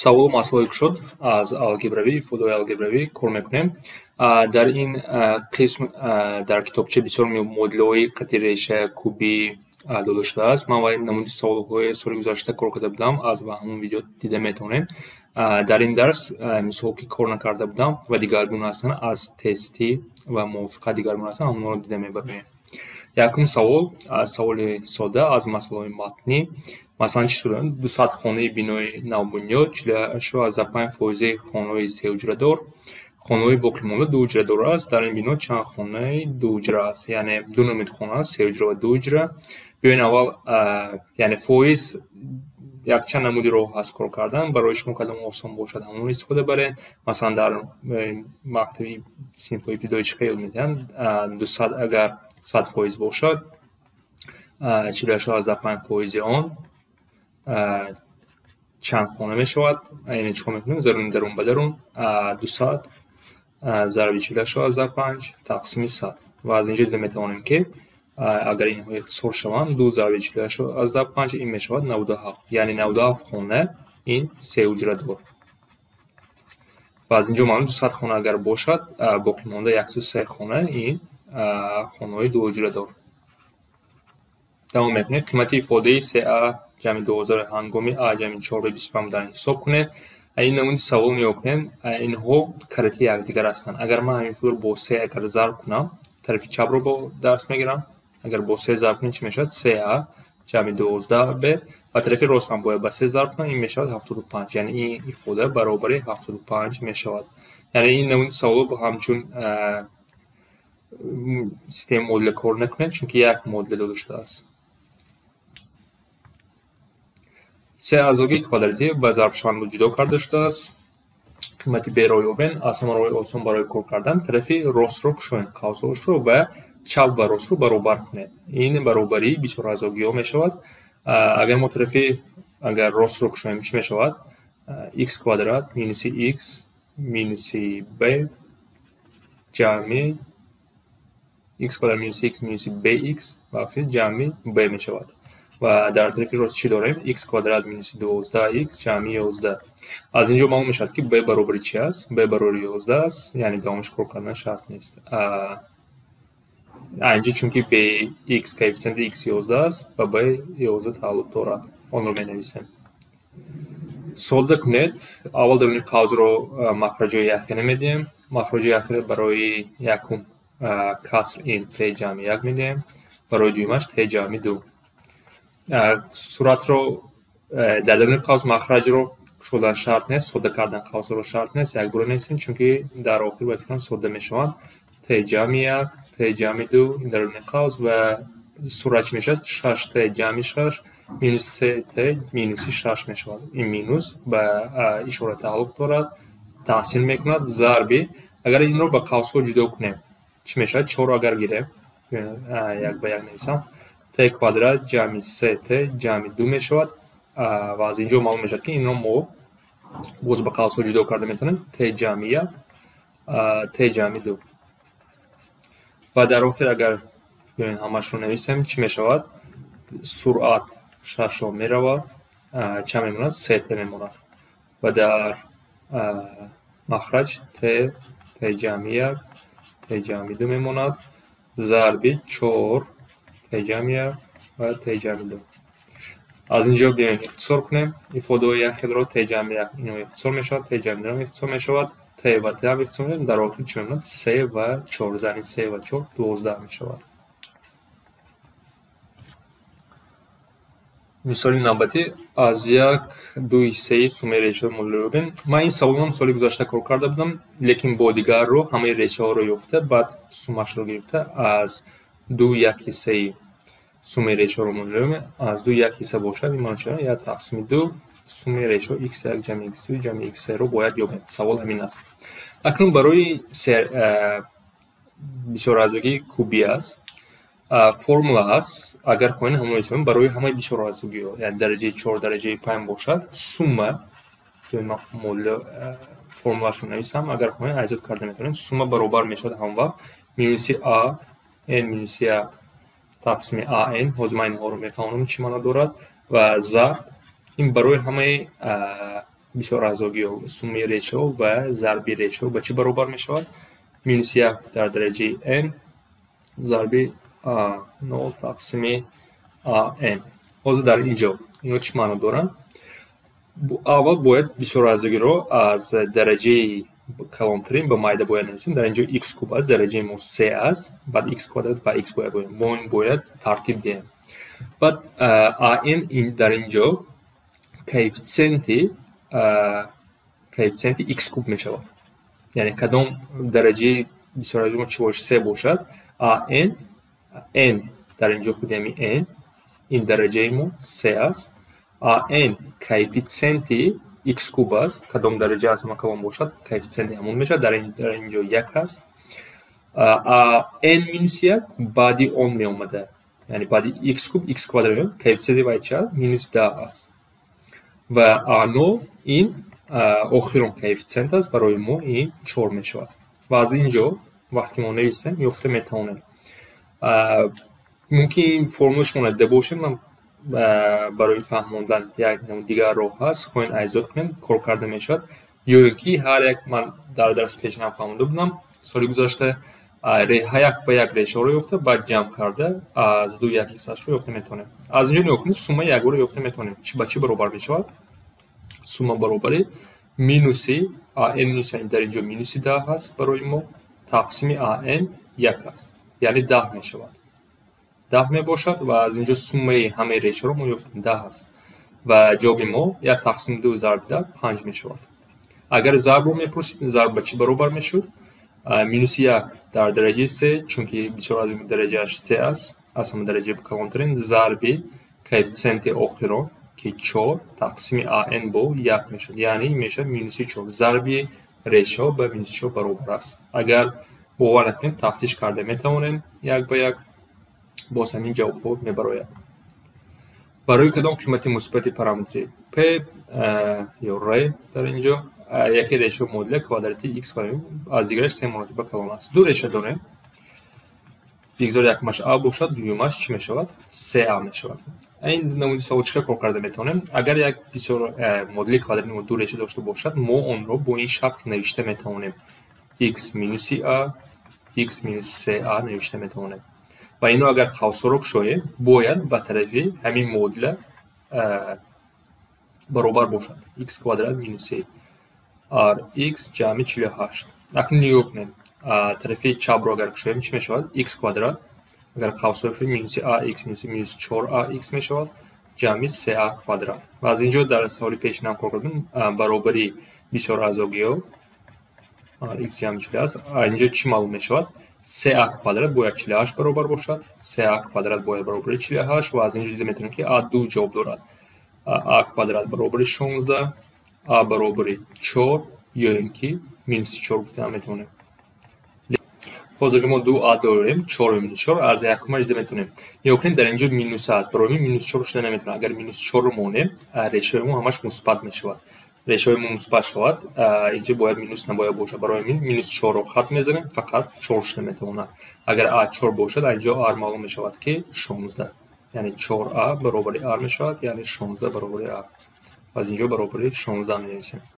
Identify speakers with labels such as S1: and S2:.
S1: Саволу масъалаҳое кушод аз алгебравӣ, ифодаҳои алгебравӣ кор мекунем. Дар ин қисм дар китобча бисёр муодилаҳои қати реша, кубӣ дода шудааст. Ман ва намуди саволҳои соли гузашта кор карда будам, аз ҳамон видео дида метавонед. Дар ин дарс мисол ки кор накарда будам ва дигаргуна ҳастанд, аз тестӣ ва мувофиқа дигаргуна ҳастанд, ҳамонро дида мебарем. Якум савол, саволи сода аз масъалаҳои матнӣ. Масалан, чӣ шуда? 200 хонаи бинои навбунёд, 48,5 фоизи хонаҳои сеҳуҷрадор, хонаҳои боқимонда дуҳуҷрадор аст. Дар ин бино чанд хонаи дуҳуҷра аст? Яъне ду намуди хона аст: сеҳуҷра ва дуҳуҷра. Биёен аввал, яъне фоиз якчанд намуди роҳ ҳаст кор кардан. Барои шумо кадом осон бошад, ҳамонро истифода баред. Масалан, дар мактаби синфҳои ибтидоӣ чӣ хел медиҳанд? 200 агар 100% бошад, 48,5 фоизи он чанд хона мешавад? Яъне чӣ кор мекунем? Заруни дарун ба дарун, 200 зарби 48,5 тақсими 100. Ва аз инҷо дида метавонем, ки агар инҳо ихтисор шаванд, ду зарби 48,5 ин мешавад 97, яъне 97 хона ин сеҳуҷрадор. Ва аз инҷо маълум, 200 хона агар бошад, боқимонда 103 хона ин хонаҳои дуҳуҷрадор. Давом мекунем. Қимати ифодаи се а ҷамъи 12 ҳангоми а ҷамъи чор б 25 будан ҳисоб кунед. Ин намуди савол нигоҳ кунед, инҳо карати якдигар ҳастанд. Агар ман ҳамин пулро бо се агар зарб кунам, тарафи чапро бо дарс мегирам, агар бо се зарб кунем, чӣ мешавад? Се а ҷамъи 12 б. Ва тарафи рост ҳам бояд ба се зарб кунам, ин мешавад 75, яъне ин ифода баробари 75 мешавад. Яъне ин намуди саволро ҳамчун системаи муодила кор накунед, чунки як муодила дода шудааст. Се аъзогии квадратӣ ба зарбшаванда ҷудо карда шудааст. Қимати б-ро ёбед. Аз ҳама роҳи осон барои кор кардан: тарафи ростро кушоед, қавсҳоашро, ва чап ва ростро баробар кунед. Ин баробарии бисёраъзогиҳо мешавад. Агар мо тарафи агар ростро кушоем, чӣ мешавад? Х квадрат минуси х минуси б ҷамъи х квадрат минуси х минуси bx, бахшид, ҷамъи б мешавад. Ва дар тарафи рост чӣ дорем? Х квадрат минуси 12 х ҷамъи 11. Аз инҷо маълум мешавад, ки б баробари чӣ аст? Б баробари 11 аст, яъне давомаш кор кардан шарт нест инҷа, чунки bx, коэффициенти х 11 аст, ба б 11 тааллуқ дорад, онро менависем. Содда кунед. Аввал даруни қавсро махраҷои якхела медиҳем. Махраҷои якхела барои якум каср ин т ҷамъи як медиҳем, барои дуюмаш т ҷамъи ду. Суратро дар даруни қавс махраҷро кушодан шарт нест, содда кардан қавсро шарт нест, якбора нависем, чунки дар охир ба фикрам содда мешаванд. Т ҷамъи як, т ҷамъи ду ин даруни қавс. Ва сурат чӣ мешавад? Шаш т ҷамъи шаш минус се т минуси шаш мешавад. Ин минус ба ишора тааллуқ дорад, таъсир мекунад. Зарби, агар инро ба қавсҳо ҷудо кунем, чӣ мешавад? Чорро агар гирем, як ба як нависам, т квадрат ҷамъи се т ҷамъи ду мешавад. Ва аз инҷо маълум мешавад, ки инро мо боз ба қавсҳо ҷудо карда метавонем: т ҷамъи як, т ҷамъи ду. Ва дар охир агар биёем ҳамашро нависем, чӣ мешавад? Суръат шашро меравад, чанд мемонад? Се т мемонад. Ва дар махраҷ т, т ҷамъи як, т ҷамъи ду мемонад, зарби чор т ҷамъи як ва т ҷамъи ду. Аз инҷо биёем ихтисор кунем ифодаҳои якхелро. Т ҷамъи як ино ихтисор мешавад, т ҷамъи дуам ихтисор мешавад, т ва т ҳам ихтисор мешавад. Дар охир чӣ мемонад? Се ва чор. Зарби се ва чор 12 мешавад. Мисоли навбатӣ: аз як дуи сеи суммаи решаҳои муодиларо ёбем. Ман ин саволам соли гузашта кор карда будам, лекин бо дигар роҳ: ҳамаи решаҳоро ёфта, баъд суммашро гирифта. Аз ду яки сеи суммаи решаҳоро муодила ёбем. Аз ду як ҳисса бошад, ин маъно чӣ? Як тақсими ду суммаи решаҳо х як ҷамъи х ду ҷамъи х серо бояд ёбем. Савол ҳамин аст. Акнун барои бисёраъзогии кубӣ аст, формула ҳаст. Агар хоҳем, ҳамон ҳисобем барои ҳамаи бисёраъзогиҳо, яъне дараҷаи чор, дараҷаи панҷ бошад. Сумма, ман формулашро нависам, агар хоҳем, айзод карда метавонем. Сумма баробар мешавад ҳамон вақт минуси а n минуси як тақсими а n. Ҳозир ман инҳоро мефаҳмонам, чӣ маъно дорад. Ва зарб, ин барои ҳамаи Бисёразогиҳо, суммаи решаҳо ва зарби решаҳо ба чӣ баробар мешавад? Минус як дар дараҷаи n зарби а нол тақсими а n. Ҳозир дар ин ҷо ино чӣ маъно доранд? Аввал бояд бисёразогиро аз дараҷаи калонтарин ба майда бояд нависем. Дар ин ҷо х куб аст, дараҷаи мо се аст, баъд х квадрат ба х бояд гӯем. Мо ин бояд тартиб диҳем. Баъд а n дар ин ҷо коэффитсиенти х куб мешавад. Яъне кадом дараҷаи бисёразогии мо чӣ бошад, се бошад, а n, n дар ин ҷо худи ҳамин n, ин дараҷаи мо се аст, а n коэффитсиенти х куб аст, кадом дараҷа аз ҳама калон бошад, коэффитсиенти ҳамон мешавад, дар ин ҷо як аст. А n минус як баъди он меомада, яъне баъди х куб х квадрат меояд, коэффитсиенти вай чи аст? Минус 10 аст. Ва а нол ин охирон коэффитсиент аст, барои мо ин чор мешавад. Ва аз ин ҷо вақте мо нависем, ёфта метавонем. Мумкин формулаи шумо надида бошед, ман барои фаҳмондан як дигар роҳ ҳаст, хоҳед айзод кунед, кор карда мешавад. Ё ин ки ҳар як, ман дар дарси пешинам фаҳмонда будам, соли гузашта, як ба як решаҳоро ёфта, баъд ҷамъ карда аз ду як ҳиссаашро ёфта метавонем. Аз ин ҷо нигоҳ кунед, суммаи якбора ёфта метавонем. Ба чӣ баробар мешавад? Сумма баробари минуси а n минус, дар ин ҷо минуси 10 аст барои мо, тақсими а n як аст, яъне 10 мешавад. 10 мебошад ва аз ин ҷо суммаи ҳамаи решаҳоро мо ёфтем, 10 аст. Ва ҷавоби мо як тақсими ду зарби 10 панҷ мешавад. Агар зарбро мепурсид, зарб ба чӣ баробар мешуд? Минуси як дар дараҷаи се, чунки бисёр аз дараҷааш се аст, аз ҳама дараҷаи калонтарин, зарби коэффитсиенти охирон, ки чор, тақсими а n бо як мешавад, яъне мешавад минуси чор. Зарби решаҳо ба минуси чор баробар аст. Агар бовар накунед, тафтиш карда метавонем як ба як, боз ҳамин ҷавобҳо мебарояд. Барои кадом қимати мусбати параметри p ё r дар ин ҷо яке решаи муодила квадрати x аз дигараш се маротиба калон аст? Ду реша дорем. Бигзор якумаш а бошад, дуюмаш чӣ мешавад? Се а мешавад. Ин намуди савол чӣ кор карда метавонем? Агар як бисёр муодили квадрати мо ду реша дошта бошад, мо онро бо ин шакл навишта метавонем: x минуси а, x минус се а навишта метавонем. Ва ино агар қавсҳоро кушоем, бояд ба тарафи ҳамин муодила баробар бошад: x квадрат минуси r x ҷамъи 48. Акнун нигоҳ кунем, тарафи чапро агар кушоем, чӣ мешавад? X квадрат, агар қавсҳоро кушоем, минуси а x минуси минус чор а x мешавад, ҷамъи се а квадрат. Ва аз ин ҷо дар саволи пешинам кор кардем, баробари бисёразогиҳо x ҷамъи чил аст. Инҷо чӣ маълум мешавад? Се а квадрат бояд 48 баробар бошад, се а квадрат бояд баробари 48. Ва аз ин ҷо дида метавонем, ки а ду ҷавоб дорад: а квадрат баробари 16, а баробари чор ё ин ки минуси чор гуфта метавонем. Ҳозир мо ду а дорем, чор ва минус чор. Аз якумаш дида метавонем, нигоҳ кунед, дар ин ҷо минус аст, барои ҳамин минус чор шуда наметавонад. Агар минус чорро монем, решаи мо ҳамаш мусбат мешавад. Решаҳои мо мусбат шавад, инҷо бояд минус набояд бошад. Барои ҳамин минус чорро хат мезанем, фақат чор шуда метавонад. Агар а чор бошад, инҷо r маълум мешавад, ки 16, яъне чор а баробари r мешавад, яъне 16 баробари а. Аз инҷо баробари 16 менависем.